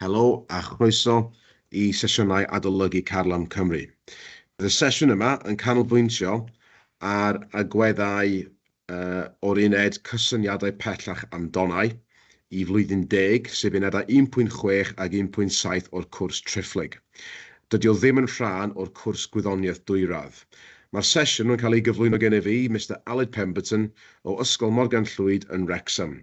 Helo a chroeso i sesiynau adolygu Carlam Cymru. Bydd y sesiwn yma yn canolbwyntio ar agweddau uh, o'r uned cysyniadau pellach am donnau i flwyddyn deg, sef unedau 1.6 ac 1.7 o'r cwrs triphlyg. Dydy o ddim yn rhan o'r cwrs gwyddoniaeth dwyradd. Mae'r sesiwn yn cael ei gyflwyno gennyf fi, Mister Aled Pemberton, o Ysgol Morgan Llwyd yn Wrexham.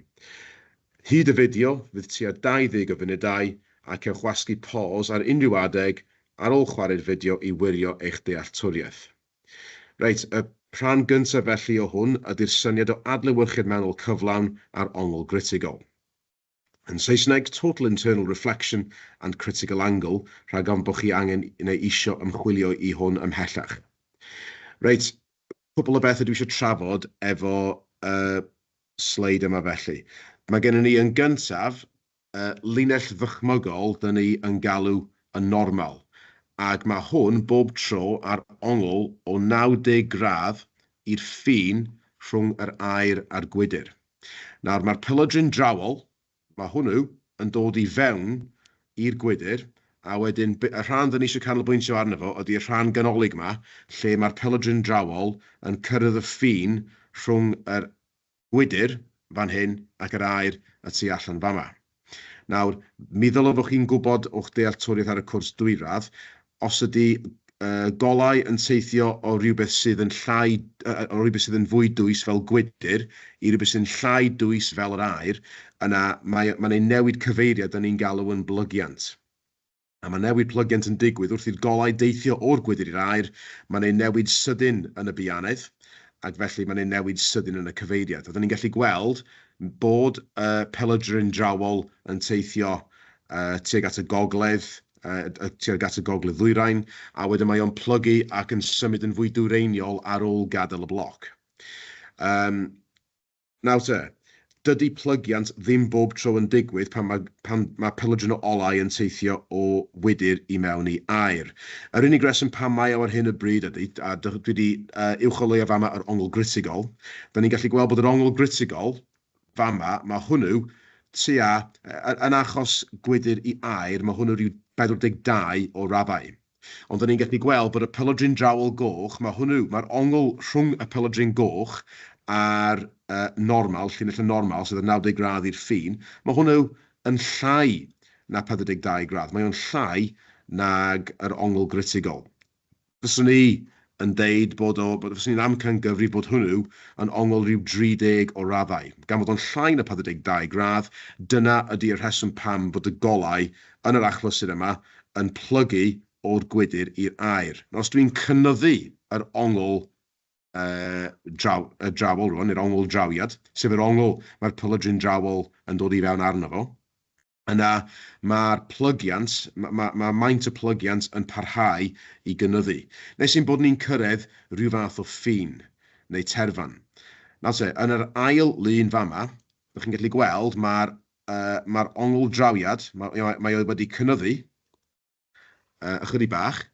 Hyd y fideo fydd tua 20 o funudau a cewch wasgu pause ar unrhyw adeg ar ôl chwarae'r fideo i wirio eich dealltwriaeth. Reit, y rhan gyntaf felly o hwn ydy'r syniad o adlewyrchiad mewnol cyflawn a'r ongl gritigol. Yn Saesneg, Total Internal Reflection and Critical Angle, rhag ofn bod chi angen neu isio ymchwilio i hwn ymhellach. Reit, cwpl o bethau dwi eisiau trafod efo y sleid yma felly. Mae gennym ni yn gyntaf y linell ddychmygol dyn ni yn galw y normal, ac mae hwn bob tro ar ongl o 90 gradd i'r ffin rhwng yr aer a'r gwydr. Nawr mae'r pelydryn drawol, mae hwnnw yn dod i fewn i'r gwydr, a wedyn y rhan dyn ni eisiau canolbwyntio arno fo ydy'r rhan ganolig 'ma, lle mae'r pelydryn drawol yn cyrraedd y ffin rhwng yr gwydr fan hyn ac yr aer y tu allan fama. Nawr, mi ddylai fod chi'n gwybod o'ch dealltwriaeth ar y cwrs dwyradd, os ydy golau yn teithio o rywbeth sydd yn llai, o rywbeth sydd yn fwy dwys fel gwydr i rywbeth sy'n llai dwys fel yr aer, yna mae, mae'n ei newid cyfeiriad dan ni'n galw yn blygiant. A mae newid plygiant yn digwydd wrth i'r golau deithio o'r gwydr i'r aer, mae'n ei newid sydyn yn y buanedd, ac felly mae'n ei newid sydyn yn y cyfeiriad. A dan ni'n gallu gweld bod y pelydryn drawol yn teithio tuag at y gogledd, tuag at y gogledd-ddwyrain, a wedyn mae o'n plygu ac yn symud yn fwy dwyreiniol ar ôl gadael y bloc. Um, nawr te, dydy plygiant ddim bob tro yn digwydd pan mae, pan mae pelydryn o olau yn teithio o wydr i mewn i aer. Yr unig reswm pam mae o ar hyn o bryd ydy, a dwi wedi uwcholeuo fama yr ongl gritigol, da ni'n gallu gweld bod yr ongl gritigol fama, mae hwnnw tua, yn achos gwydr i aer, mae hwnnw rhyw 42 o raddau. Ond da ni'n gallu gweld bod y pelydryn drawol goch, mae hwnnw, mae'r ongl rhwng y pelydryn goch a'r uh, normal, llinell y normal, sydd ar 90 gradd i'r ffin, mae hwnnw yn llai na 42 gradd. Mae o'n llai nag yr ongl gritigol. Fyswn i yn deud bod o, bod, fyswn i'n amcangyfrif bod hwnnw yn ongl rhyw 30 o raddau. Gan fod o'n llai na 42 gradd, dyna ydy y rheswm pam bod y golau yn yr achlysur yma yn plygu o'r gwydr i'r aer. Nawr, os dwi'n cynyddu yr ongl uh, draw, y drawol rwan, neu'r ongl drawiad, sef yr ongl mae'r pelydryn drawol yn dod i fewn arno fo, Yna mae'r plygiant, mae, mae, mae maint y plygiant yn parhau i gynyddu, nes ein bod ni'n cyrraedd rhyw fath o ffin, neu terfan. Nawr te, yn yr ail lun fama, ydych chi'n gallu gweld mae'r uh, mae'r ongl drawiad, mae, mae o wedi cynyddu, ychydig bach,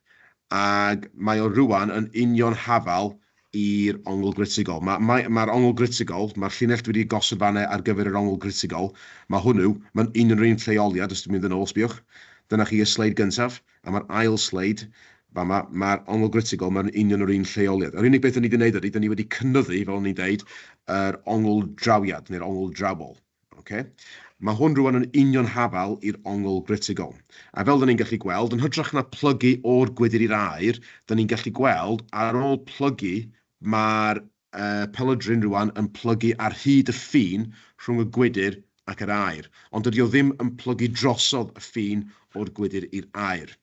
ac mae o rŵan yn union hafal i'r ongl gritigol. Mae'r mae, mae ongl gritigol, mae'r llinell dwi wedi gosod fanna ar gyfer yr ongl gritigol, mae hwnnw, mae'n union yr un lleoliad, os dwi'n mynd yn ôl, sbiwch. Dyna chi y sleid gyntaf, a mae'r ail sleid, fama, mae'r ongl gritigol, mae'n union yr un lleoliad. Yr unig beth 'dan ni wedi gwneud ydy, 'dan ni wedi cynyddu, fel o'n i'n deud, yr ongl drawiad, neu'r ongl drawol. Okay? Mae hwn rwan yn union hafal i'r ongl gritigol. A fel dyn ni'n gallu gweld, yn hytrach na plygu o'r gwydr i'r aer, dyn ni'n gallu gweld ar ôl plygu, mae'r pelydryn rwan yn plygu ar hyd y ffin rhwng y gwydr ac yr aer. Ond dydy o ddim yn plygu drosodd y ffin o'r gwydr i'r aer.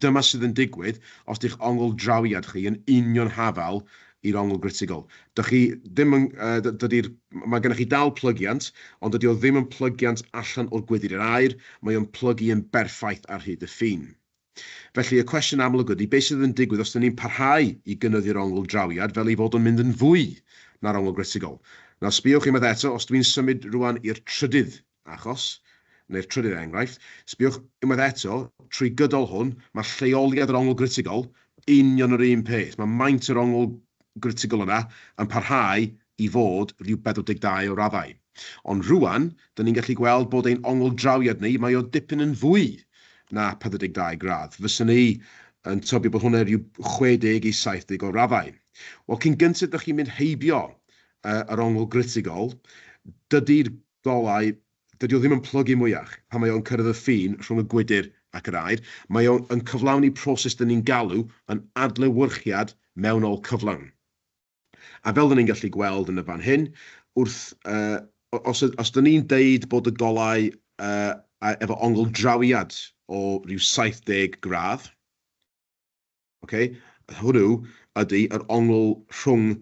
Dyma sydd yn digwydd os di'ch ongl drawiad chi yn union hafal i'r ongl gritigol. Dych chi ddim yn, uh, dydy'r, mae gennych chi dal plygiant, ond dydy o ddim yn plygiant allan o'r gwydr i'r aer, mae o'n plygu yn berffaith ar hyd y ffin. Felly y cwestiwn amlwg ydy, beth sydd yn digwydd os dyn ni'n parhau i gynyddu'r ongl drawiad fel ei fod o'n mynd yn fwy na'r ongl gritigol? Nawr sbïwch unwaith eto, os dwi'n symud rwan i'r trydydd achos, neu'r trydydd enghraifft, sbiwch unwaith eto, trwy gydol hwn, mae lleoliad yr ongl gritigol union yr un peth. Mae maint yr ongl gritigol yna yn parhau i fod rhyw 42 o raddau. Ond rŵan, dyn ni'n gallu gweld bod ein ongl drawiad ni, mae o dipyn yn fwy na 42 gradd. Fyswn i yn tybio bod hwnna rhyw 60 i 70 o raddau. Wel, cyn gynted dych chi'n mynd heibio yr ongl gritigol, dydy'r golau, dydy o ddim yn plygu mwyach pan mae o'n cyrraedd y ffin rhwng y gwydr ac yr aer. Mae o'n cyflawni proses dyn ni'n galw yn adlewyrchiad mewnol cyflawn. A fel dyn ni'n gallu gweld yn y fan hyn, wrth, uh, os, os dyn ni'n deud bod y golau uh, efo ongl drawiad o ryw 70 gradd, okay, hwnnw ydy yr ongl rhwng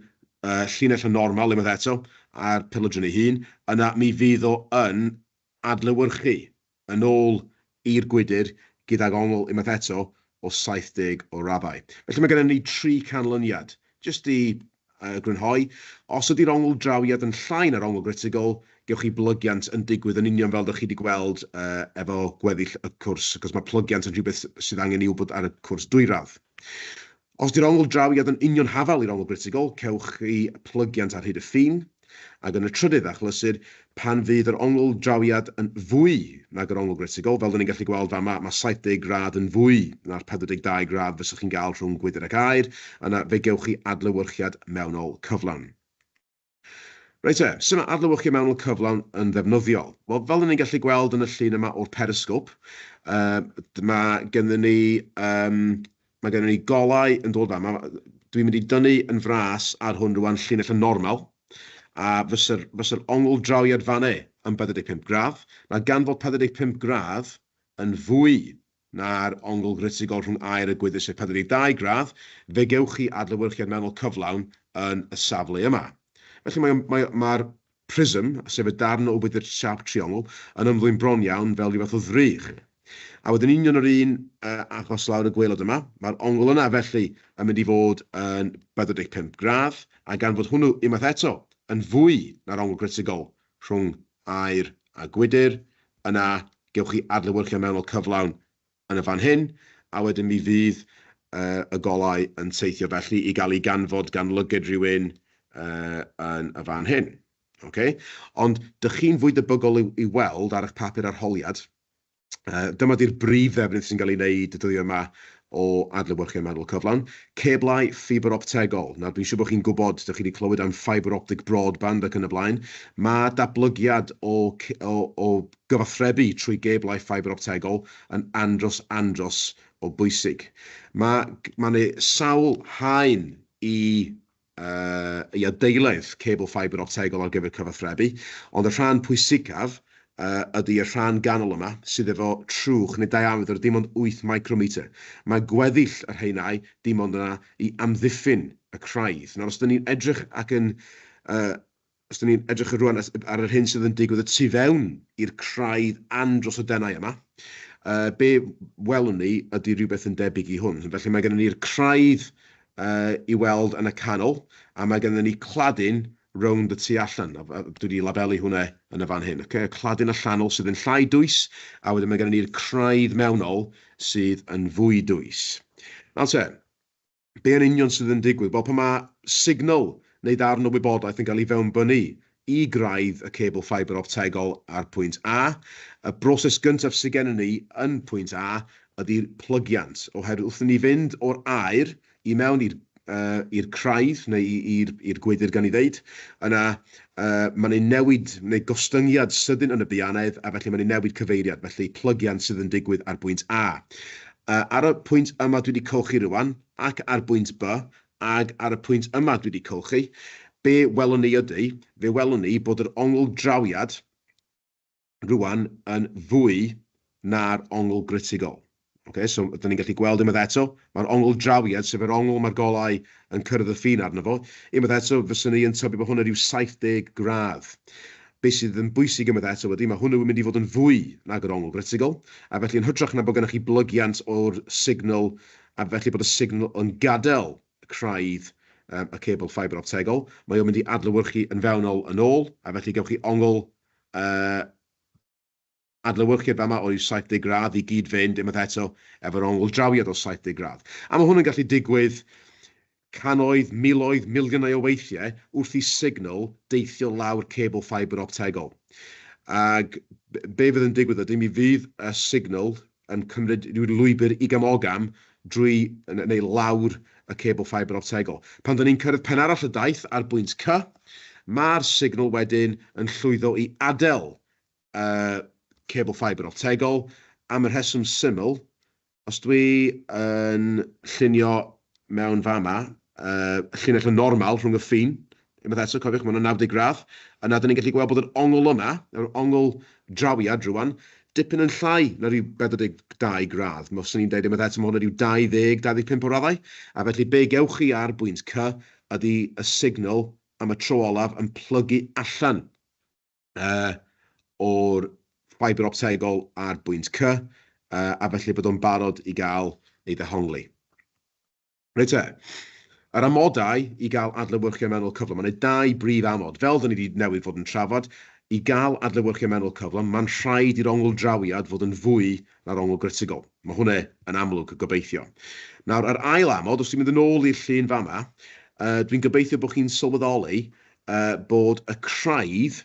uh, llinell y normal, unwaith eto, a'r pelydryn ei hun, yna mi fydd o yn adlewyrchu yn ôl i'r gwydr gydag ongl, unwaith eto, o 70 o raddau. Felly mae gennym ni tri canlyniad. Jyst i grynhoi, os ydy'r ongl drawiad yn llai na'r ongl gritigol, gewch chi blygiant yn digwydd yn union fel dych chi wedi gweld efo gweddill y cwrs, achos mae plygiant yn rhywbeth sydd angen ei wybod ar y cwrs dwyradd. Os 'di'r ongl drawiad yn union hafal i'r ongl gritigol, cewch chi plygiant ar hyd y ffin, ac yn y trydydd achlysur, pan fydd yr ongl drawiad yn fwy nag yr ongl gritigol, fel 'dan ni'n gallu gweld fama, mae 70 gradd yn fwy na'r 42 gradd fyswch chi'n gael rhwng gwydr ac aer, yna fe gewch chi adlewyrchiad mewnol cyflawn. Reit te, sut mae adlewyrchu mewnol cyflawn yn ddefnyddiol? Wel, fel ni'n gallu gweld yn y llun yma o'r perisgop, mae gennym ni, um, mae gennym ni golau yn dod fama. Dwi'n mynd i dynnu yn fras ar hwn rwan llinell y normal, a fysa'r fysa ongl drawiad fanne yn 45 gradd. Nawr, gan fod 45 gradd yn fwy na'r ongl gritigol rhwng aer a gwydr, sef 42 gradd, fe gewch chi adlewyrchiad mewnol cyflawn yn y safle yma. Felly mae, mae, mae'r prism, sef y darn o wydr siâp triongl, yn ymddwyn bron iawn fel rhyw fath o ddrych. A wedyn union yr un achos lawr y gwaelod yma, mae'r ongl yna felly yn mynd i fod yn 45 gradd, a gan fod hwnnw unwaith eto yn fwy na'r ongl gritigol rhwng aer a gwydr, yna gewch chi adlewyrchiad mewnol cyflawn yn y fan hyn, a wedyn mi fydd y golau yn teithio felly i gael ei ganfod gan lygad rhywun yn y fan hyn. Okay? Ond dych chi'n fwy debygol i weld ar eich papur arholiad. Dyma 'di'r brif ddefnydd sy'n cael ei wneud y dyddiau yma o adlewyrchiad mewnol cyflawn. Ceblau ffibr optegol. Nawr, dwi'n siŵr bod chi'n gwybod, dych chi wedi clywed am fibre optic broadband ac yn y blaen. Mae datblygiad o, o, o gyfathrebu trwy geblau ffibr optegol yn andros, andros o bwysig. Mae, mae 'na sawl haen i i adeiledd cebl ffibr optegol ar gyfer cyfathrebu, ond y rhan pwysicaf ydy y rhan ganol yma, sydd efo trwch neu diametr dim ond 8 micrometer. Mae gweddill y rheinau dim ond yna i amddiffyn y craidd. Nawr, os dyn ni'n edrych ac yn Os dyn ni'n edrych rŵan ar yr hyn sydd yn digwydd y tu fewn i'r craidd andros o denau yma, be welwn ni ydy rhywbeth yn debyg i hwn. Felly mae gennym ni'r craidd i weld yn y canol, a mae gennym ni cladin rownd y tu allan. A dwi wedi labelu hwnna yn y fan hyn. Okay? Y cladin allanol sydd yn llai dwys, a wedyn mae gennym ni'r craidd mewnol sydd yn fwy dwys. Nawr te, be yn union sydd yn digwydd? Wel, pan mae signal neu ddarn o wybodaeth yn cael ei fewnbynnu i graidd y cebl ffibr optegol ar pwynt A, y broses gyntaf sydd gennym ni yn pwynt A ydy'r plygiant, oherwydd wrth i ni fynd o'r aer i mewn i'r i'r craidd, neu i'r i'r gwydr gawn ni ddeud, yna mae'n ei newid, neu gostyngiad sydyn yn y buanedd, a felly mae'n ei newid cyfeiriad, felly plygiant sydd yn digwydd ar bwynt A. Ar y pwynt yma dwi wedi cylchu rwan, ac ar bwynt B, ag ar y pwynt yma dwi wedi cylchu, be welwn ni ydy, fe welwn ni bod yr ongl drawiad rwan yn fwy na'r ongl gritigol. Okay, so dyn ni'n gallu gweld unwaith eto, mae'r ongl drawiad, sef yr ongl mae'r golau yn cyrraedd y ffin arno fo, unwaith eto, fyswn i yn tybio bod hwn yn rhyw 70 gradd. Be sydd yn bwysig unwaith eto ydy, mae hwnnw yn mynd i fod yn fwy nag yr ongl gritigol, a felly yn hytrach na bod gennych chi blygiant o'r signal, a felly bod y signal yn gadael craidd y cebl ffibr optegol, mae o'n mynd i adlewyrchu yn fewnol yn ôl, a felly gewch chi ongl adlewyrchiad fama o ryw 70 gradd i gyd-fynd unwaith eto efo'r ongl drawiad o 70 gradd. A mae hwn yn gallu digwydd. Cannoedd, miloedd, miliynau o weithiau wrth i signal deithio lawr cebl ffibr optegol. Ac be fydd yn digwydd ydy mi fydd y signal yn cymryd rhyw lwybr igam ogam drwy, neu lawr y cebl ffibr optegol. Pan 'dan ni'n cyrraedd pen arall y daith ar bwynt C, mae'r signal wedyn yn llwyddo i adael y cebl ffibr optegol am y rheswm syml, os dwi yn llunio mewn fama, llinell yn normal rhwng y ffin, unwaith eto, cofiwch, mae hwnna'n 90 gradd, yna dyn ni'n gallu gweld bod yr ongl yma, yr ongl drawiad rwan, dipyn yn llai na rhyw 42 gradd. Mae, 'swn i'n deud unwaith eto, mae hwnna rhyw 20, 25 o raddau, a felly be gewch chi ar bwynt C ydy y signal am y tro olaf yn plygu allan o'r ffibr optegol ar bwynt C, a felly bod o'n barod i gael ei ddehongli. Reit te, yr amodau i gael adlewyrchiad mewnol cyflym. Mae 'na dau brif amod. Fel dyn ni wedi newydd fod yn trafod, i gael adlewyrchiad mewnol cyflym, mae'n rhaid i'r ongl drawiad fod yn fwy na'r ongl gritigol. Mae hwnna yn amlwg, gobeithio. Nawr, yr ail amod, os dwi'n mynd yn ôl i'r llun fama, dwi'n gobeithio bod chi'n sylweddoli bod y craidd,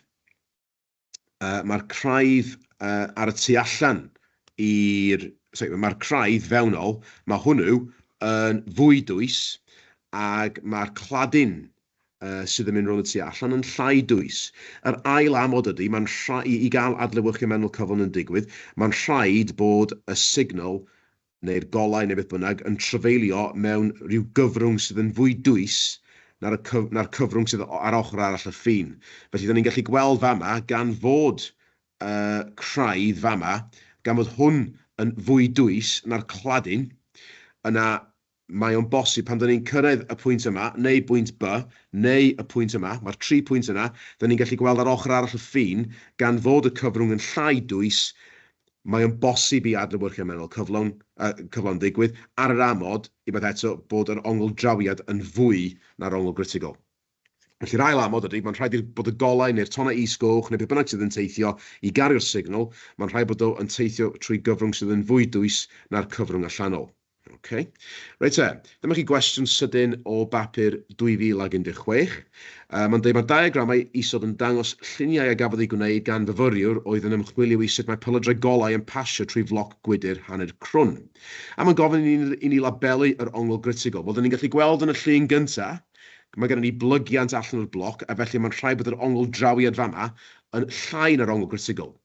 mae'r craidd ar y tu allan i'r, sorry, mae'r craidd fewnol, mae hwnnw yn fwy dwys ac mae'r cladin sydd yn mynd rownd y tu allan yn llai dwys. Yr ail amod ydy, mae'n rhai-, i gael adlewyrchiad mewnol cyflawn yn digwydd, mae'n rhaid bod y signal neu'r golau neu beth bynnag yn trafeilio mewn rhyw gyfrwng sydd yn fwy dwys na'r cyf na'r cyfrwng sydd ar ochr arall y ffin. Felly, 'da ni'n gallu gweld fama, gan fod y craidd fama, gan fod hwn yn fwy dwys na'r cladin, yna mae o'n bosib pan 'da ni'n cyrraedd y pwynt yma, neu bwynt B, neu y pwynt yma, mae'r tri pwynt yna, 'da ni'n gallu gweld ar ochr arall y ffin, gan fod y cyfrwng yn llai dwys, mae o'n bosib i adlewyrchiad mewnol cyflawn, cyflawn ddigwydd, ar yr amod, unwaith eto, bod yr ongl drawiad yn fwy na'r ongl gritigol. Felly'r ail amod ydy, mae'n rhaid i'r, bod y golau neu'r tonnau is-goch neu beth bynnag sydd yn teithio i gario'r signal, mae'n rhaid bod o yn teithio trwy gyfrwng sydd yn fwy dwys na'r cyfrwng allanol. Ok. Reit te, dyma chi gwestiwn sydyn o bapur 2016. Mae'n dweud mae'r diagramau isod yn dangos lluniau a gafodd eu gwneud gan fyfyriwr oedd yn ymchwilio i sut mae pelydrau golau yn pasio trwy floc gwydr hanner crwn. A mae'n gofyn i ni, i ni labelu yr ongl gritigol. Wel, dyn ni'n gallu gweld yn y llun gynta, mae gennym ni blygiant allan o'r bloc, a felly mae'n rhaid bod yr ongl drawiad fama yn llai na'r ongl gritigol.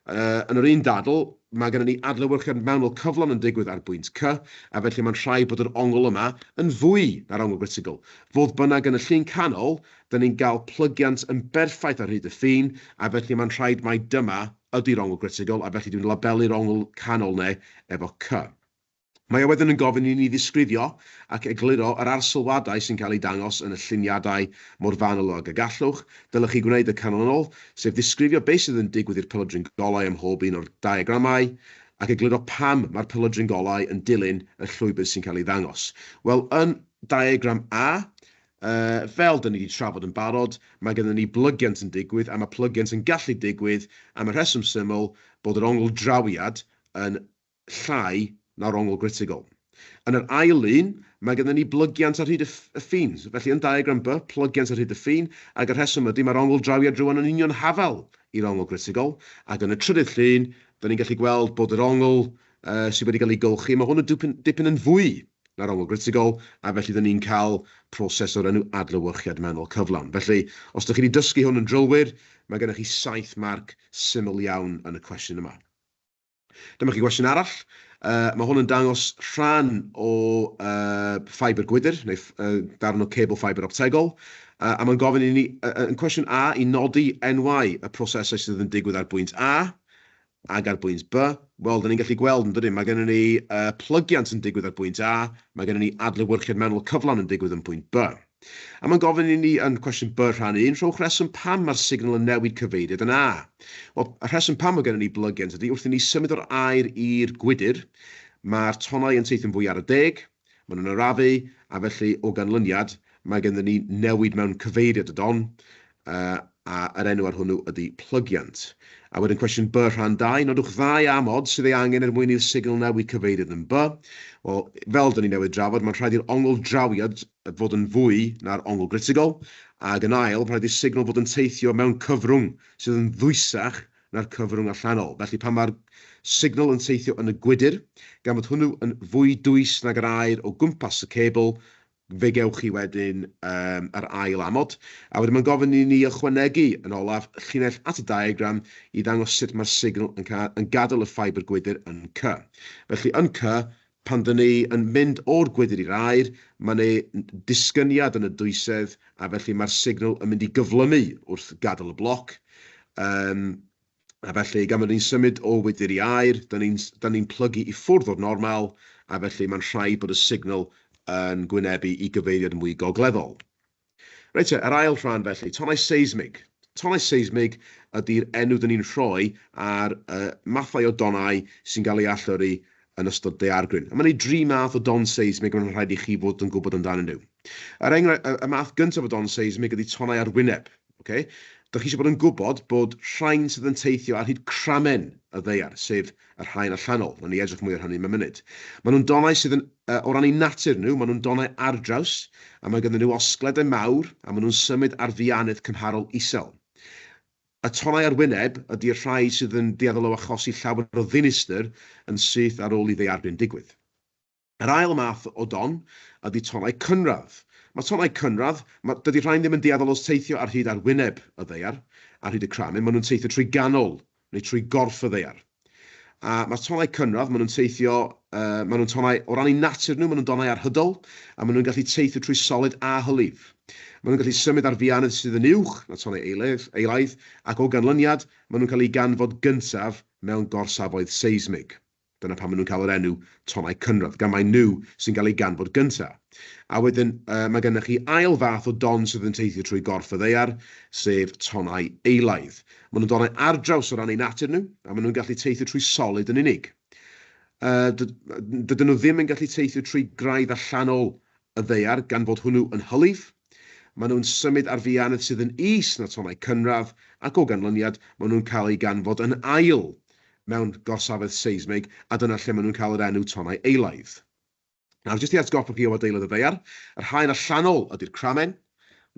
Yn yr un dadl, mae gennym ni adlewyrchiad mewnol cyflawn yn digwydd ar bwynt C, a felly mae'n rhaid bod yr ongl yma yn fwy na'r ongl gritigol. Fodd bynnag, yn y llun canol, dyn ni'n gael plygiant yn berffaith ar hyd y ffin, a felly mae'n rhaid mai dyma ydy'r ongl gritigol, a felly dwi'n labelu'r ongl canol 'ne efo C. Mae o wedyn yn gofyn i ni ddisgrifio ac egluro yr arsylwadau sy'n cael eu dangos yn y lluniadau mor fanwl ag y gallwch. Dylech chi gwneud y canlynol, sef ddisgrifio beth sydd yn digwydd i'r pelydryn golau ym mhob un o'r diagramau, ac egluro pam mae'r pelydryn golau yn dilyn y llwybr sy'n cael ei ddangos. Wel, yn diagram A, fel dyn ni wedi trafod yn barod, mae gennym ni blygiant yn digwydd, a mae plygiant yn gallu digwydd am y rheswm syml bod yr ongl drawiad yn llai na'r ongl gritigol. Yn yr ail un, mae gennym ni blygiant ar hyd y ffin. Felly yn diagram B, plygiant ar hyd y ffin, ac y rheswm ydy mae'r ongl drawiad rwan yn union hafal i'r ongl gritigol, ac yn y trydydd llun, dyn ni'n gallu gweld bod yr ongl uh, sydd wedi cael ei golchi, mae hwn yn dipyn, dipyn yn fwy na'r ongl gritigol, a felly dyn ni'n cael proses o'r enw adlewyrchiad mewnol cyflawn. Felly, os ydych chi wedi dysgu hwn yn drylwyr, mae gennych chi saith marc syml iawn yn y cwestiwn yma. Dyma chi gwestiwn arall. Mae hwn yn dangos rhan o ffibr gwydr, neu darn o cebl ffibr optegol, a mae'n gofyn i ni, yn cwestiwn A, i nodi enwau y prosesau sydd yn digwydd ar bwynt A ac ar bwynt B. Wel, dyn ni'n gallu gweld, yn dydyn, mae gennym ni plygiant yn digwydd ar bwynt A, mae gennym ni adlewyrchiad mewnol cyflawn yn digwydd yn pwynt B. A mae'n gofyn i ni yn cwestiwn B rhan 1, rhowch reswm pam mae'r signal yn newid cyfeiriad yn A. Wel, y rheswm pam mae gennym ni blygiant ydy, wrth i ni symud o'r aer i'r gwydr, mae'r tonnau yn teithio'n fwy ar y deg, maen nhw'n arafu, a felly, o ganlyniad, mae gennym ni newid mewn cyfeiriad y don, A yr enw ar hwnnw ydy plygiant. A wedyn cwestiwn B rhan 2, nodwch ddau amod sydd ei angen er mwyn i'r signal newid cyfeiriad yn B. Wel, fel dyn ni newydd drafod, mae'n rhaid i'r ongl drawiad fod yn fwy na'r ongl gritigol, ac yn ail, mae'n rhaid i'r signal fod yn teithio mewn cyfrwng sydd yn ddwysach na'r cyfrwng allanol. Felly pan mae'r signal yn teithio yn y gwydr, gan fod hwnnw yn fwy dwys nag yr aer o gwmpas y cebl, fe gewch chi wedyn yym yr ail amod. A wedyn mae'n gofyn i ni ychwanegu, yn olaf, llinell at y diagram i ddangos sut mae'r signal yn ca- yn gadael y ffibr gwydr yn C. Felly yn C, pan dyn ni yn mynd o'r gwydr i'r aer, mae 'na disgyniad yn y dwysedd, a felly mae'r signal yn mynd i gyflymu wrth gadael y bloc. Yym. A felly, gan bod ni'n symud o wydr i aer, dan ni'n dan ni'n plygu i ffwrdd o'r normal, a felly mae'n rhaid bod y signal yn gwynebu i gyfeiriad mwy gogleddol. Reit te, yr ail rhan felly, tonnau seismig. Tonnau seismig ydy'r enw dan ni'n rhoi ar y mathau o donnau sy'n cael eu allyrru yn ystod daeargryn. A mae 'na dri math o don seismig mae'n rhaid i chi fod yn gwybod amdanyn nhw. Er enghraifft, y math gyntaf o don seismig ydy tonnau arwyneb. Ocê? Dach chi eisiau bod yn gwybod bod rhain sydd yn teithio ar hyd cramen y ddaear, sef y rhain allanol. Wnawn ni edrych mwy ar hynny mewn munud. Maen nhw'n donnau sydd yn, yy, o ran eu natur nhw, maen nhw'n donnau ardraws, a mae ganddyn nhw osgledau mawr, a maen nhw'n symud ar ddianedd cymharol isel. Y tonnau arwyneb ydy'r rhai sydd yn dueddol o achosi llawer o ddinistr yn syth ar ôl i ddaeargryn digwydd. Yr ail math o don ydy tonnau cynradd. Mae tonnau cynradd, ma- dydy rhain ddim yn dueddol o teithio ar hyd arwyneb y ddaear, ar hyd y cramen, maen nhw'n teithio trwy ganol neu trwy gorff y ddaear. A mae tonnau cynradd, maen nhw'n teithio, uh, maen nhw'n tonnau, o ran eu natur nhw, maen nhw'n donnau arhydol, a maen nhw'n gallu teithio trwy solid a hylif. Maen nhw'n gallu symud ar fianedd sydd yn uwch na tonnau eilaidd, eilaidd, ac o ganlyniad, maen nhw'n cael eu ganfod gyntaf mewn gorsafoedd seismig. Dyna pam maen nhw'n cael yr enw tonnau cynradd, gan mai nhw sy'n cael eu ganfod gynta'. A wedyn mae gennych chi ail fath o don sydd yn teithio trwy gorff y ddaear, sef tonnau eilaidd. Maen nhw'n donnau ardraws o ran eu natur nhw, a maen nhw'n gallu teithio trwy solid yn unig. Dydyn nhw ddim yn gallu teithio trwy graidd allanol y ddaear gan fod hwnnw yn hylif. Maen nhw'n symud ar fianedd sydd yn is na tonnau cynradd ac o ganlyniad maen nhw'n cael eu ganfod yn ail mewn gorsafedd seismig a dyna lle maen nhw'n cael yr enw tonnau eilaidd. Nawr, jyst i atgoffa chi o adeilad y ddaear, yr haen allanol ydy'r cramen,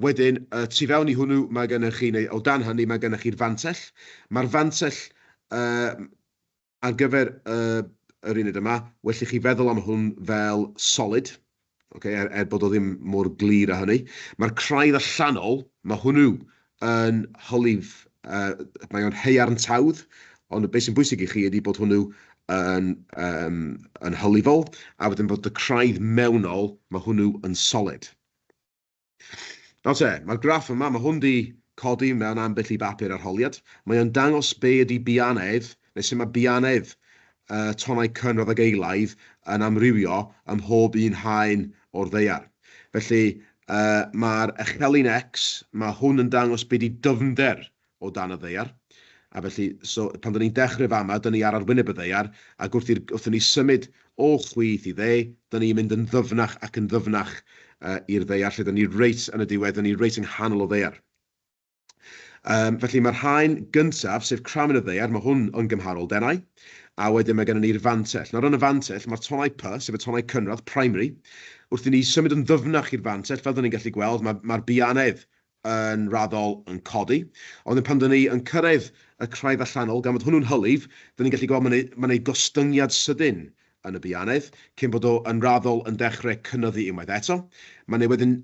wedyn y tu fewn i hwnnw mae gennych chi, neu o dan hynny mae gennych chi'r fantell. Mae'r fantell uh, Ar gyfer y yr uned yma, well i chi feddwl am hwn fel solid, ocê, er, er bod o ddim mor glir â hynny. Mae'r craidd allanol, mae hwnnw yn hylif, uh, mae o'n haearn tawdd, ond beth sy'n bwysig i chi ydy bod hwnnw yn, um, yn hylifol, a wedyn bod y craidd mewnol, mae hwnnw yn solid. Nawr te, mae'r graff yma, mae hwn 'di codi mewn ambell i bapur arholiad. Mae o'n dangos be ydy bianedd, neu sut mae bianedd uh, tonnau cynradd ag eilaidd yn amrywio ym mhob un haen o'r ddaear. Felly, uh, mae'r echelin X, mae hwn yn dangos be 'di dyfnder o dan y ddaear. A felly, so, pan 'dan ni'n dechrau fama, 'dan ni ar arwyneb y ddaear, ac wrth i'r, wrth i ni symud o chwith i dde, 'dan ni'n mynd yn ddyfnach ac yn ddyfnach uh, i'r ddaear, lle 'dan ni reit yn y diwedd, 'dan ni reit yng nghanol y ddaear. Um, felly mae'r haen gyntaf, sef cramen y ddaear, mae hwn yn gymharol denau, a wedyn mae gennym ni'r fantell. Nawr yn y fantell, mae'r tonnau P, sef y tonnau cynradd, primary, wrth i ni symud yn ddyfnach i'r fantell, fel 'dan ni'n gallu gweld, mae'r mae bianedd yn raddol yn codi. Ond pan 'dan ni yn cyrraedd y craidd allanol, gan fod hwnnw'n hylif, 'dan ni'n gallu gweld ma' 'na ma' 'na gostyngiad sydyn yn y bianedd, cyn bod o yn raddol yn dechrau cynyddu unwaith eto. Ma' 'na wedyn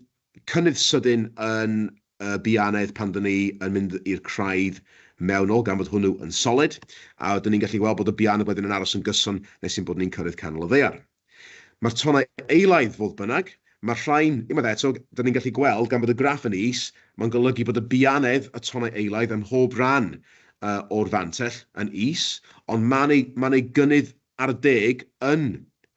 cynnydd sydyn yn y bianedd pan 'dan ni yn mynd i'r craidd mewnol, gan fod hwnnw yn solid, a 'dan ni'n gallu gweld bod y bianedd wedyn yn aros yn gyson nes ein bod ni'n cyrraedd canol y ddaear. Mae'r tonnau eilaidd, fodd bynnag, mae'r rhain, unwaith eto, dan ni'n gallu gweld, gan bod y graff yn is, mae'n golygu bod y bianedd y tonnau eilaidd ym mhob rhan o'r fantell yn is, ond mae 'na, mae 'na gynnydd ar y deg yn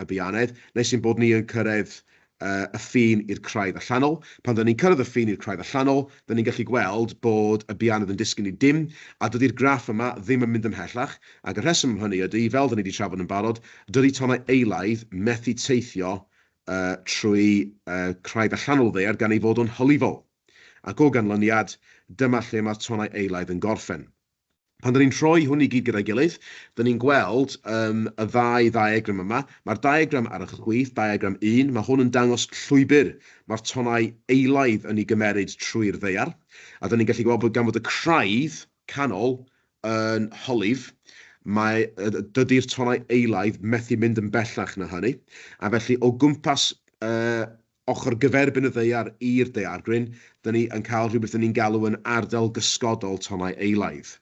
y bianedd nes ein bod ni yn cyrraedd y ffin i'r craidd allanol. Pan dan ni'n cyrraedd y ffin i'r craidd allanol, dan ni'n gallu gweld bod y bianedd yn disgyn i dim, a dydy'r graff yma ddim yn mynd ymhellach, ac y rheswm am hynny ydy, fel dan ni 'di trafod yn barod, dydy tonnau eilaidd methu teithio trwy craidd allanol y ddaear gan ei fod o'n hylifol. Ac o ganlyniad, dyma lle mae'r tonnau eilaidd yn gorffen. Pan 'dan ni'n rhoi hwn i gyd gyda'i gilydd, 'dan ni'n gweld yym y ddau ddiagram yma. Mae'r diagram ar y chwith, diagram 1, mae hwn yn dangos llwybr mae'r tonnau eilaidd yn ei gymeryd trwy'r ddaear. A 'dan ni'n gallu gweld bod gan fod y craidd canol yn hylif, mae dydy'r tonnau eilaidd methu mynd yn bellach na hynny. A felly o gwmpas yy ochr gyferbyn y ddaear i'r daeargryn, 'da ni yn cael rhywbeth 'da ni'n galw yn ardal gysgodol tonnau eilaidd.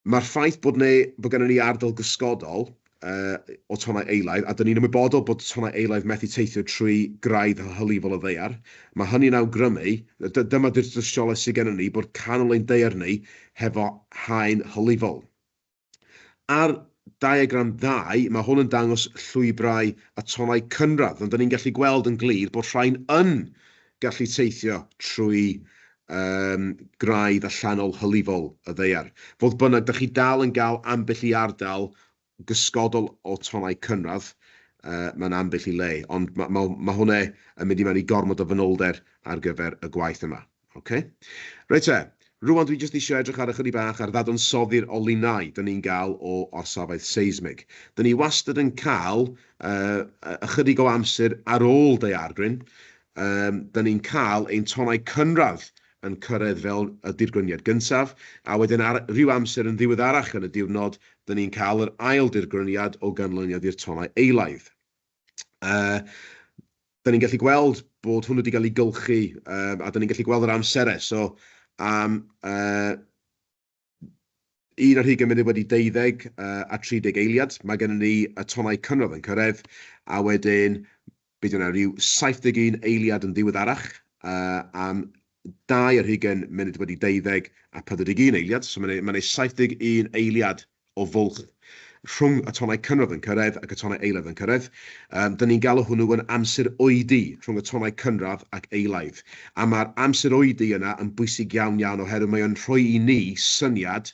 Mae'r ffaith bod ne, bod gennym ni ardal gysgodol uh, o tonnau eilaidd, a 'da ni'n ymwybodol bod tonnau eilaidd methu teithio trwy graidd hylifol y ddaear, mae hynny'n awgrymu, dyma 'di'r dystiolaeth sydd gennym ni, bod canol ein daear ni hefo haen hylifol. Ar diagram 2, mae hwn yn dangos llwybrau y tonnau cynradd, ond 'da ni'n gallu gweld yn glir bod rhain yn gallu teithio trwy um, graidd allanol hylifol y ddaear. Fodd bynnag, 'da chi dal yn gael ambell i ardal gysgodol o tonnau cynradd uh, mewn ambell i le, ond mae ma, ma hwnna yn mynd i mewn i gormod o fanylder ar gyfer y gwaith yma. Ok. Reit te, rwan dwi jyst eisiau edrych ar ychydig bach ar ddadansoddi'r olinau dyn ni'n gael o orsafoedd seismig. Dyn ni wastad yn cael uh, ychydig o amser ar ôl daeargryn, um, dyn ni'n cael ein tonnau cynradd yn cyrraedd fel y dirgryniad gyntaf, a wedyn ar ryw amser yn ddiweddarach yn y diwrnod, dyn ni'n cael yr ail dirgryniad o ganlyniad i'r tonnau eilaidd. Uh, da ni'n gallu gweld bod hwn wedi cael ei gylchu, um, a da ni'n gallu gweld yr amserau. So, am uh, 12:20 a 30 eiliad, mae gennym ni y tonnau cynradd yn cyrraedd, a wedyn, beth yna, rhyw 71 eiliad yn ddiweddarach, am 12:12 a 41 eiliad, so mae'n mae 71 eiliad o fwlch rhwng y tonnau cynradd yn cyrraedd ac y tonnau eilaidd yn cyrraedd. Yym, 'dan ni'n galw hwnnw yn amser oedi rhwng y tonnau cynradd ac eilaidd. A mae'r amser oedi yna yn bwysig iawn iawn oherwydd mae o'n rhoi i ni syniad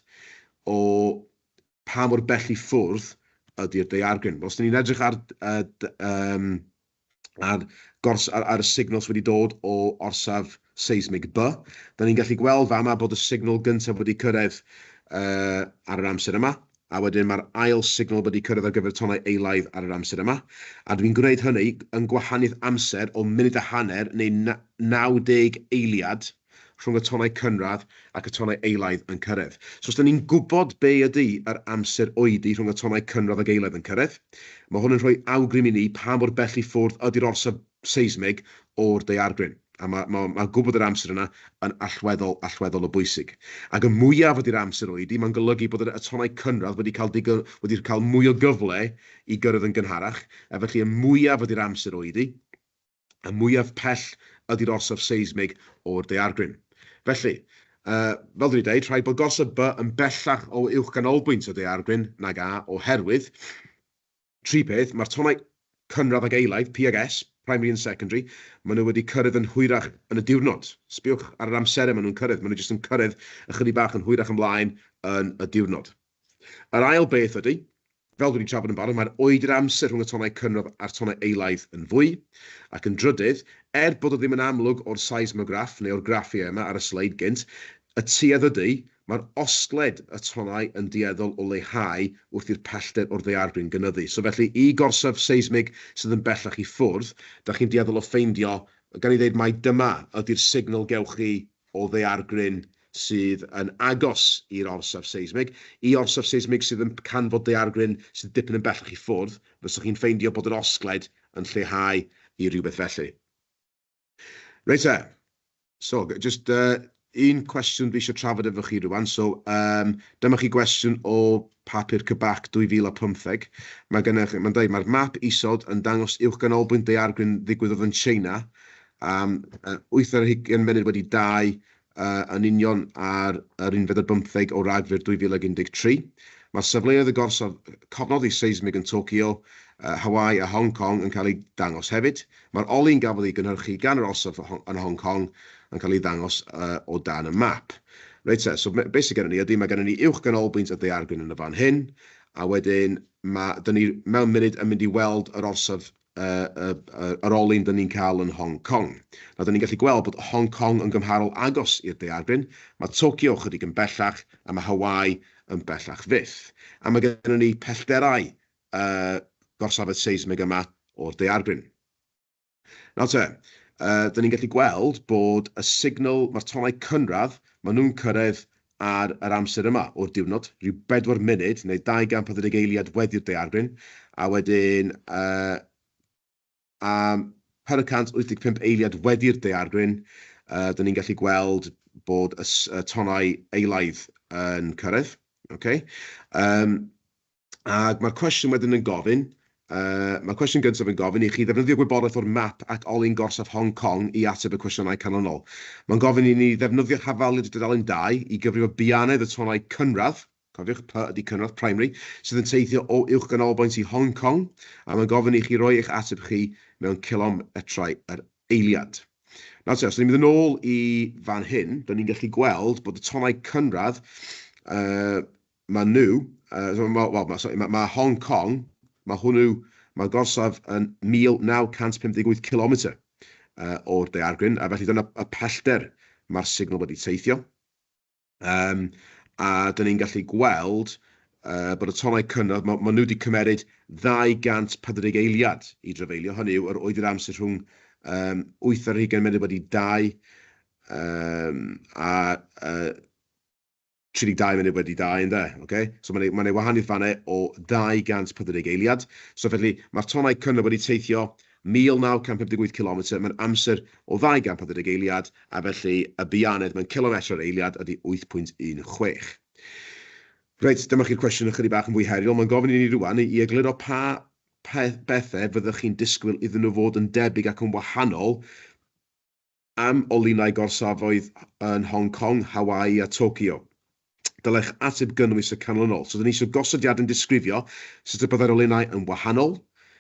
o pa mor bell i ffwrdd ydy'r daeargryn. Os 'dan ni'n edrych ar yy yym ar gors ar, ar y signal sydd wedi dod o orsaf seismig B. Da ni'n gallu gweld fama bod y signal gyntaf wedi cyrraedd uh, ar yr amser yma, a wedyn mae'r ail signal wedi cyrraedd ar gyfer tonnau eilaidd ar yr amser yma. A dwi'n gwneud hynny yn gwahaniaeth amser o munud a hanner neu 90 eiliad rhwng y tonnau cynradd ac y tonnau eilaidd yn cyrraedd. So os 'da ni'n gwybod be ydy yr amser oedi rhwng y tonnau cynradd ac eilaidd yn cyrraedd, mae hwn yn rhoi awgrym i ni pa mor bell i ffwrdd ydy'r orsaf seismig o'r daeargryn. A mae, mae, mae gwybod yr amser yna yn allweddol, allweddol o bwysig. Ac y mwyaf ydy'r amser oedi, mae'n golygu bod y tonnau cynradd wedi cael, digon, wedi cael mwy o gyfle i gyrraedd yn gynharach, a felly y mwyaf ydy'r amser oedi, y mwyaf pell ydy'r orsaf seismig o'r daeargryn. Felly, uh, fel dwi wedi dweud, rhaid bod gorsaf B yn bellach o uwchganolbwynt y daeargryn nag A oherwydd tri peth, mae'r tonnau cynradd ac eilaidd, P ag S, primary and secondary, maen nhw wedi cyrraedd yn hwyrach yn y diwrnod. Sbiwch ar yr amserau maen nhw'n cyrraedd, maen nhw jyst yn cyrraedd ychydig bach yn hwyrach ymlaen yn y diwrnod. Yr ail beth ydy, fel dwi wedi trafod yn barod, mae'r oedi'r amser rhwng y tonnau cynradd a'r tonnau eilaidd yn fwy. Ac yn drydydd, er bod o ddim yn amlwg o'r seismograff neu o'r graffiau yma ar y sleid gynt, y tuedd ydy, mae'r osgled y tonnau yn dueddol o leihau wrth i'r pellter o'r ddaeargryn gynyddu. So felly, i gorsaf seismig sydd yn bellach i ffwrdd, da chi'n dueddol o ffeindio, gan i ddeud mai dyma ydy'r signal gewch chi o ddaeargryn sydd yn agos i'r orsaf seismig, i orsaf seismig sydd yn canfod daeargryn sydd dipyn yn bellach i ffwrdd, fyswch chi'n ffeindio bod yr osgled yn lleihau i rywbeth felly. Reit te, so jyst un cwestiwn dwi eisiau trafod efo chi rwan. So um, dyma chi gwestiwn o papur CBAC 2015. Mae gennych, mae'n dweud, mae'r map isod yn dangos uwchganolbwynt daeargryn ddigwyddodd yn China am 2:20 yn union ar yr unfed ar bymtheg o Ragfyr 2013. Mae safleoedd y gorsaf cofnodi seismig yn Tokyo, Hawaii a Hong Kong yn cael eu dangos hefyd. Mae'r olin gafodd ei gynhyrchu gan yr orsaf yn Hong Kong yn cael ei ddangos o dan y map. Reit te, so beth sydd gennym ni ydy, mae gennym ni uwch ganolbwynt y ddaeargryn yn y fan hyn, a wedyn mae, dyn ni mewn munud yn mynd i weld yr orsaf uh, uh, yr olyn dyn ni'n cael yn Hong Kong. Nawr, dyn ni'n gallu gweld bod Hong Kong yn gymharol agos i'r daeargryn, mae Tokyo chydig yn bellach, a mae Hawaii yn bellach fyth. A mae gennym ni pellterau uh, gorsafoedd seismig yma o'r daeargryn. Nawr te, uh, dyn ni'n gallu gweld bod y signal, mae'r tonnau cynradd, maen nhw'n cyrraedd ar yr amser yma o'r diwrnod, rhyw 4 munud neu 240 eiliad wedi'r daeargryn, a wedyn uh, am 485 eiliad wedi'r daeargryn, uh, dyn ni'n gallu gweld bod y, y tonnau eilaidd yn cyrraedd. Okay? Um, Ac mae'r cwestiwn wedyn yn gofyn, yy, mae'r cwestiwn gyntaf yn gofyn i chi ddefnyddio gwybodaeth o'r map ac olin gorsaf Hong Kong i ateb y cwestiynau canlynol. Mae'n gofyn i ni ddefnyddio hafaliad y dudalen 2 i gyfrifo buanedd y tonnau cynradd, cofiwch, P ydy cynradd, primary, sydd yn teithio o uwchganolbwynt i Hong Kong, a mae'n gofyn i chi roi eich ateb chi mewn cilometrau yr eiliad. Nawr te, os ni'n mynd yn ôl i fan hyn, dyn ni'n gallu gweld bod y tonnau cynradd, yy, Mae nhw, yy, wel, ma' sori, ma' ma' Hong Kong, ma' hwnnw, mae'r gorsaf yn 1958 cilometr yy o'r daeargryn, a felly dyna y pellter mae'r signal wedi teithio. Yym, a 'dyn ni'n gallu gweld yy bod y tonnau cynradd, ma' ma' nhw wedi cymeryd 240 eiliad i drafeilio, hynny yw yr oedi'r amser rhwng yym 8 ar hugain munud wedi 2 yym a yy 32 munud wedi 2, ynde? Ocê? So mae'n mae'n ei wahaniaeth fan'na o 240 eiliad. So felly, mae'r tonnau cynnar wedi teithio 1958 cilometr mewn amser o 240 eiliad, a felly y buanedd mewn cilometrau'r eiliad ydy 8.16. Reit, dyma chi'r cwestiwn ychydig bach yn fwy heriol. Mae'n gofyn i ni rŵan i egluro pa bethau fyddwch chi'n disgwyl iddyn nhw fod yn debyg ac yn wahanol am olinau gorsafoedd yn Hong Kong, Hawaii a Tokyo. Dylai'ch ateb gynnwys y canlynol. So, dyn ni eisiau gosodiad yn disgrifio sut y byddai'r olinau yn wahanol,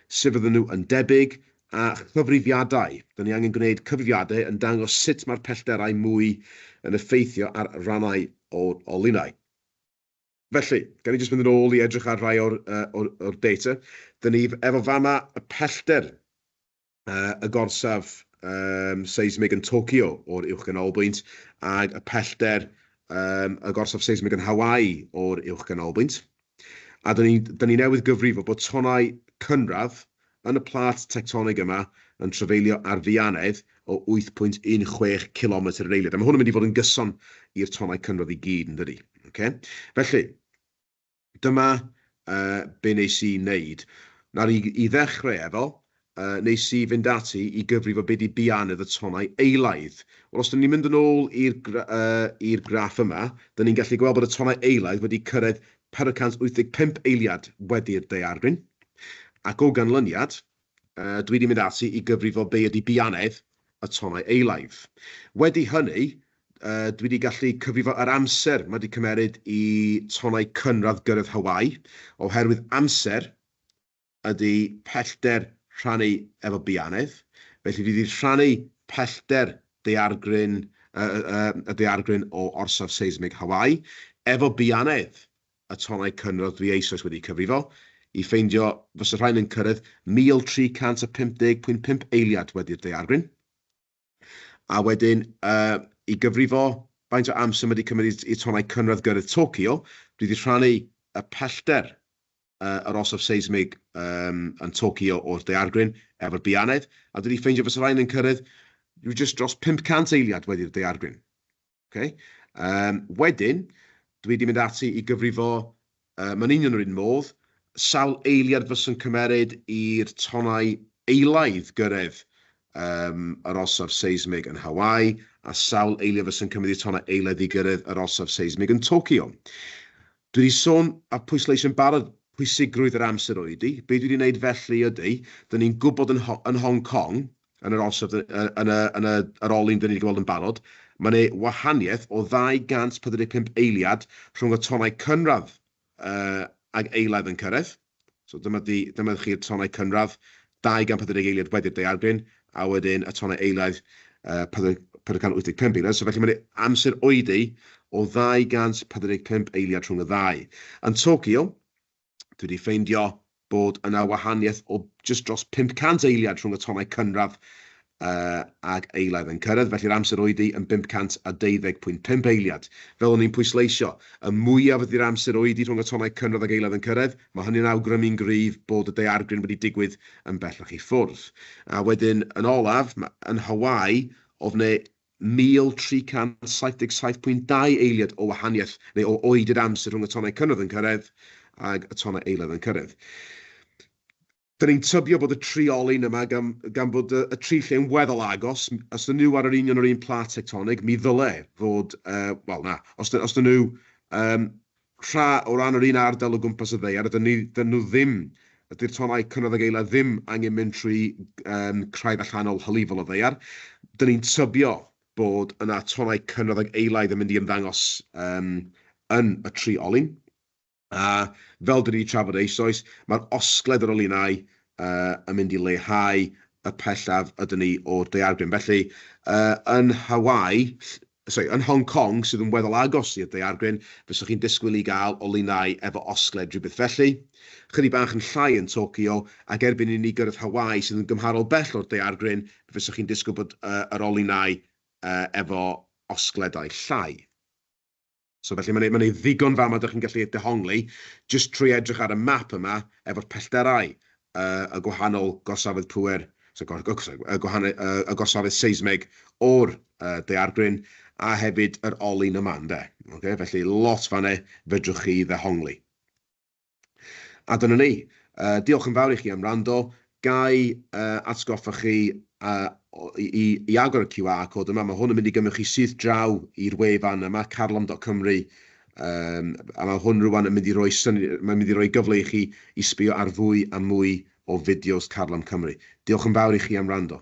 sut fydden nhw yn debyg, a chyfrifiadau. Dyn ni angen gwneud cyfrifiadau yn dangos sut mae'r pellterau mwy yn effeithio ar rannau o'r olinau. Felly, gawn ni jyst mynd yn ôl i edrych ar rai o'r, uh, or, or data. Dyn ni efo fama y pellter y gorsaf um, seismig yn Tokyo o'r uwchganolbwynt ac y pellter um, y gorsaf seismig yn Hawaii o'r uwchganolbwynt. A dyn ni, dyn ni newydd gyfrifo bod tonnau cynradd yn y plât tectonig yma yn trafeilio ar ddianedd o 8.16 km yr eiliad. A mae hwn yn mynd i fod yn gyson i'r tonnau cynradd i gyd, yn dydy? Okay? Felly, Dyma yy be wnes i wneud. Nawr i i ddechrau efo, yy wnes i fynd ati i gyfrifo be 'di buanedd y tonnau eilaidd. Wel, os 'dyn ni'n mynd yn ôl i'r gra- yy i'r graff yma, 'dyn ni'n gallu gweld bod y tonnau eilaidd wedi cyrraedd 485 eiliad wedi'r daeargryn, ac o ganlyniad, yy dwi 'di mynd ati i gyfrifo be ydi buanedd y tonnau eilaidd. Wedi hynny, yy dwi 'di gallu cyfrifo yr amser mae 'di cymeryd i tonnau cynradd gyrraedd Hawaii, oherwydd amser ydi pellter rhannu efo buanedd, felly dwi 'di rhannu pellter daeargryn, yy yy y daeargryn o orsaf seismig Hawaii efo buanedd y tonnau cynradd dwi eisoes wedi cyfrifo, i ffeindio fysa rhain yn cyrraedd 1350.5 eiliad wedi'r daeargryn. A wedyn, yy, i gyfrifo faint o amser mae 'di cymryd i'r tonnau cynradd gyrraedd Tokyo, dwi 'di rhannu y pellter yy yr orsaf seismig yym yn Tokyo o'r daeargryn efo'r buanedd, a dwi 'di ffeindio fysa rhain yn cyrraedd rhyw jyst dros 500 eiliad wedi'r daeargryn. Ocê? Yym, wedyn, dwi 'di mynd ati i gyfrifo, yy, mae'n union yr un modd, sawl eiliad fysa'n cymeryd i'r tonnau eilaidd gyrraedd yym, yr orsaf seismig yn Hawaii, a sawl eiliad fysa'n cymryd i'r tonnau eilaidd i gyrraedd yr orsaf seismig yn Tokyo. Dwi 'di sôn a pwysleisio'n barod pwysigrwydd yr amser oedi. Be dwi 'di wneud felly ydy, 'dyn ni'n gwybod yn yn Hong Kong, yn yr orsaf, yn y, yn y, yr olin 'dyn ni 'di gweld yn barod, mae 'na wahaniaeth o 245 eiliad rhwng y tonnau cynradd yy ag eilaidd yn cyrraedd. So dyma 'di, dyma chi'r tonnau cynradd, 240 eiliad wedi'r daeargryn, a wedyn y tonnau eilaidd, yy 485 eiliad. So felly mae'n amser oedi o 245 eiliad rhwng y ddau. Yn Tokyo, dwi wedi ffeindio bod yna wahaniaeth o jyst dros 500 eiliad rhwng y tonnau cynradd ag eilaidd yn cyrraedd, felly'r amser oedi yn 512.5 eiliad. Fel o'n i'n pwysleisio, y mwyaf ydy'r amser oedi rhwng y tonnau cynradd ag eilaidd yn cyrraedd, mae hynny'n awgrymu'n gryf bod y daeargryn wedi digwydd yn bellach i ffwrdd. A wedyn, yn olaf, yn Hawaii, oedd 'na 1377.2 eiliad o wahaniaeth, neu o oedi'r amser rhwng y tonnau cynradd yn cyrraedd ag y tonnau eilaidd yn cyrraedd. Dyn ni'n tybio bod y tri olyn yma, gan, gan bod y, y tri lle'n weddol agos, os dyn nhw ar yr union yr un plât tectonig, mi ddyle fod, uh, wel na, os, dyn, os dyn nhw um, rha, o ran yr un ardal o gwmpas y ddaear, dyn, ni, dyn nhw ddim, ydy'r tonnau cynradd ag eilaidd ddim angen mynd trwy um, craidd allanol hylifol y ddaear. Dyn ni'n tybio bod yna tonnau cynradd ag eilaidd yn mynd i ymddangos um, yn y tri olyn. A fel dyn ni wedi trafod eisoes, mae'r osgled yr olynau uh, yn mynd i leihau y pellaf ydyn ni o'r daeargryn. Felly, uh, yn Hawaii, sorry, yn Hong Kong, sydd yn weddol agos i'r daeargryn, fyswch chi'n disgwyl i gael olynau efo osgled rhywbeth felly. Chydig bach yn llai yn Tokyo, ac erbyn i ni gyrraedd Hawaii, sydd yn gymharol bell o'r daeargryn, fyswch chi'n disgwyl bod uh, yr olynau uh, efo osgledau llai. So felly mae'n mae'n ddigon fama dych chi'n gallu dehongli jyst trwy edrych ar y map yma efo'r pellterau uh, y gwahanol gorsafoedd pŵer, so, gor, gor, sorry, y, gwahanol, y gorsafoedd seismeg o'r daeargryn a hefyd yr olin yma, ynde? Okay? Felly lot fan'na fedrwch chi ddehongli. A dyna ni. Diolch yn fawr i chi am wrando. Ga i atgoffa chi i, i, i agor y QR code yma. Mae hwn yn mynd i gymryd chi syth draw i'r wefan yma, carlam.cymru. Um, a mae hwn rwan yn mynd i roi syni, mae'n mynd i roi gyfle i chi i sbio ar fwy a mwy o fideos Carlam Cymru. Diolch yn fawr i chi am wrando.